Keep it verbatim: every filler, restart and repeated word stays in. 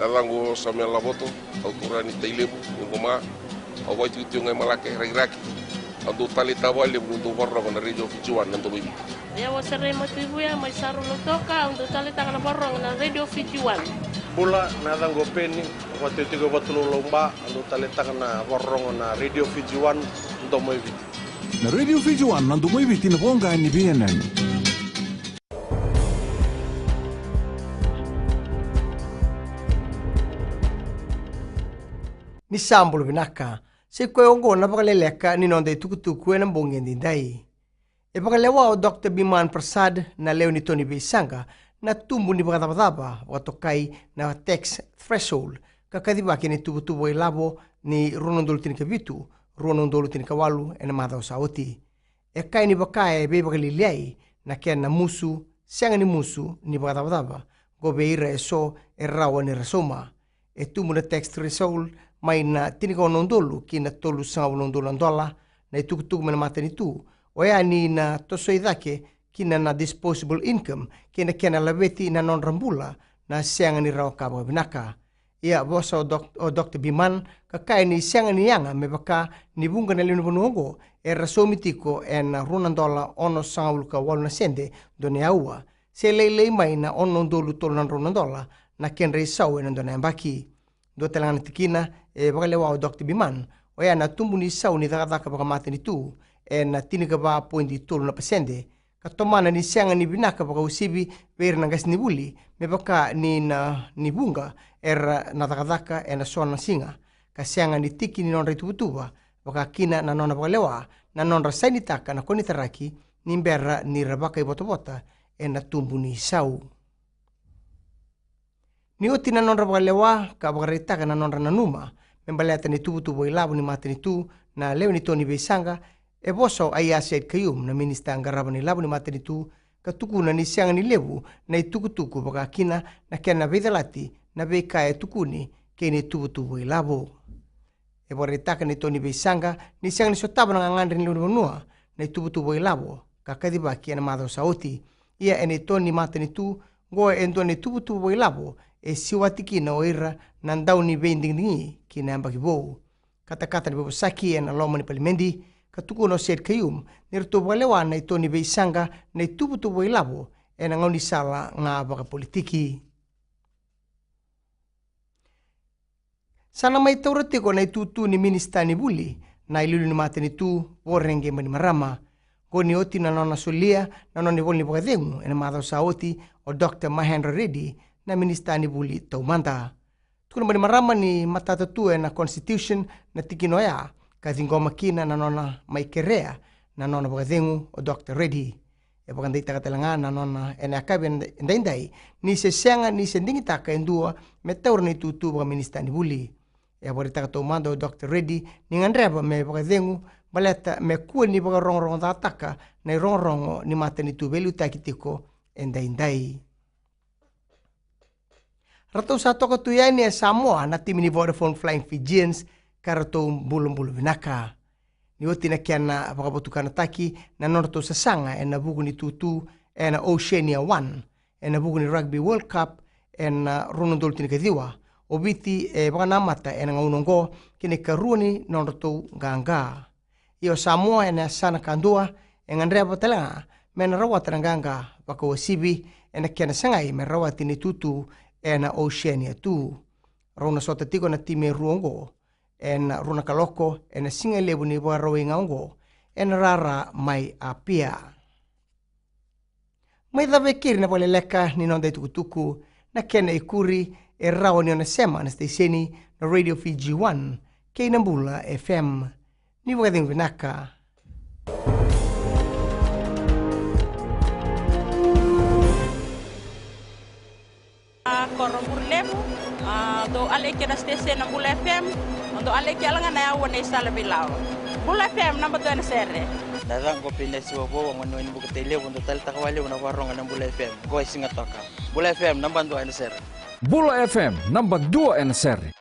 Yacaqu o Samuel Lavoto, au turaga ni Tailevu, ni Goma. Au vakaitikotiko ga i Malake, Rakiraki. Au dau taleitaka vakalevu niu dau vakarorogo na Radio Fiji One na Domoiviti. Au o Serei Matuivuya mai Saru, Lautoka, au dau taleitaka na vakarorogo na Radio Fiji One. Bula, na yacaqu o Peni, au vakaitikotiko e Vatulaulau, Ba, au dau taleitaka na vakarorogo na Radio Fiji One, Domoiviti. Na Radio Fiji One, na Domoiviti, na voqa ni veiyanuyanu. Ni sa bula vinaka. Sa i koya oqo na vakaleleka ni noda itukutuku ena bogi edaidai. E vakalewa o Dr Biman Prasad, na lewe ni to ni veisaqa, na tubu ni vakacavacava vakatokai na tax threshold, ka kacivaki ena ituvatuva ilavo ni rua na udolu tinikavitu, rua na udolu tinikawalu ena macawa sa oti. E kaya ni vaka e veivakaliliai na kena musu, sega ni musu ni vakacavacava, qo vei ira eso e rawa ni ra sauma. E tubu na tax threshold mai na tinikaono na udolu ki na tolusagavulu na udolu na dola na itukutuku mai na matanitu, oya ni na tosoi cake kina na disposable income kei na kena laveti na nodra bula na sega ni rawa ka vakavinaka. Ia vosa o Dr Biman ka kaya ni sega ni yaga me vaka ni vuqa na lewe ni vanua oqo era saumi tiko ena rua na dola onosagavulu ka walu na sede dua na aua, se lailai mai na ono na udolu tolu na drau na dola na kedra isau ena dua na yabaki. Dua tale ga na tikina e vakalewa o Dr Biman, oya na tubu ni isau ni cakacaka vakamatanitu ena tinikava poidi tolu na pasede, ka tomana ni sega ni vinaka vakauasivi vei ira na qasenivuli me vaka ni na ni vuqa era na cakacaka ena so na siga, ka sega ni tiki ni nodra ituvatuva, vaka kina na nona vakalewa na nodra sainitaka na konitaraki ni bera ni ra vakaivotavota ena tubu ni isau. Ni oti na nodra vakalewa ka vakaraitaka na nodra nanuma me baleta na ituvatuva ilavo ni matanitu na lewe ni to ni veisaqa, e vosa o Aiyaz Sayed-Khaiyum, na minisita qarava na ilavo ni matanitu, ka tukuna ni sega ni levu na itukutuku vaka kina na kena veicalati na veika e tukuni kei na ituvatuva ilavo. E vakaraitaka na to ni veisaqa ni sega ni sotava na gagadre ni lewe ni vanua na ituvatuva ilavo ka kacivaki ena macawa sa oti. Ia ena to ni matanitu, qo e dua na ituvatuva ilavo e siwati kina o ira na dau ni veidigidigi ki na yabaki vou. Katakata na veivosaki ena loma ni palimedi, ka tukuna o Sayed-Khaiyum ni ratou vakalewa na to ni veisaqa na ituvatuva ilavo ena gaunisala ga vakapolitiki. Sa na mai taura tiko na itutu ni minisita ni vuli na iliuliu ni matanitu, Voreqe Bainimarama. Qo ni oti na nona solia na nona ivola ni vakacegu ena macawa sa oti o Dr Mahendra Reddy, na minisita ni vuli taumada. Tukuna o Bainimarama ni matata tu ena constitution na tikina oya, ka ciqoma kina na nona mai kerea na nona vakacegu o Dr Reddy. E vakadeitaka tale ga na nona ena yakavi edaidai ni se sega ni se digitaka e dua me taura na itutu vakaminisita ni vuli. E vakaraitaka taumada o Dr Reddy ni gadreva me vakacegu baleta me kua ni vakarogorogocataka na irogorogo ni matanitu veiliutaki tiko edaidai. Ratou sa toka tu yani e Samoa na timi ni Vodafone Flying Fijians, ka ratou bulabula vinaka. Ni oti na kena vakavotukanataki na nodratou sasaga ena vuku ni tutu ena Oceania One ena vuku ni Rugby World Cup ena rua na udolu tinikaciwa, o Viti e vakanamata ena gauna oqo ki na ikarua ni nodratou qaqa. Ia o Samoa ena yasana kadua e gadreva tale ga me na rawata na qaqa vakauasivi ena kena sagai me rawati na itutu ena Oceania Two. Rau na sota tiko na timi e rua oqo ena rua na kaloko ena siga levu ni Vakarauwai ga oqo ena rara mai Apia. Mai cava e keri na vakaleleka ni noda itukutuku, na kena ikuri e rawa ni o na sema na siteseni na Radio Fiji One kei na Bula FM. Ni vakacegu vinaka. A, Koro Bure Levu, a, dou aleki na siteseni na Bula FM, dou aleki yala ga na yaua na isala veilawa. Bula FM, naba dua ena sere. Na yacaqu o Peni Siwavou, au gone ni Bukatai Levu, dou taleitaka vakalevu na vakarorogo na Bula FM. Qo e Sigatoka. Bula FM, naba dua ena sere. Bula FM, naba dua ena sere.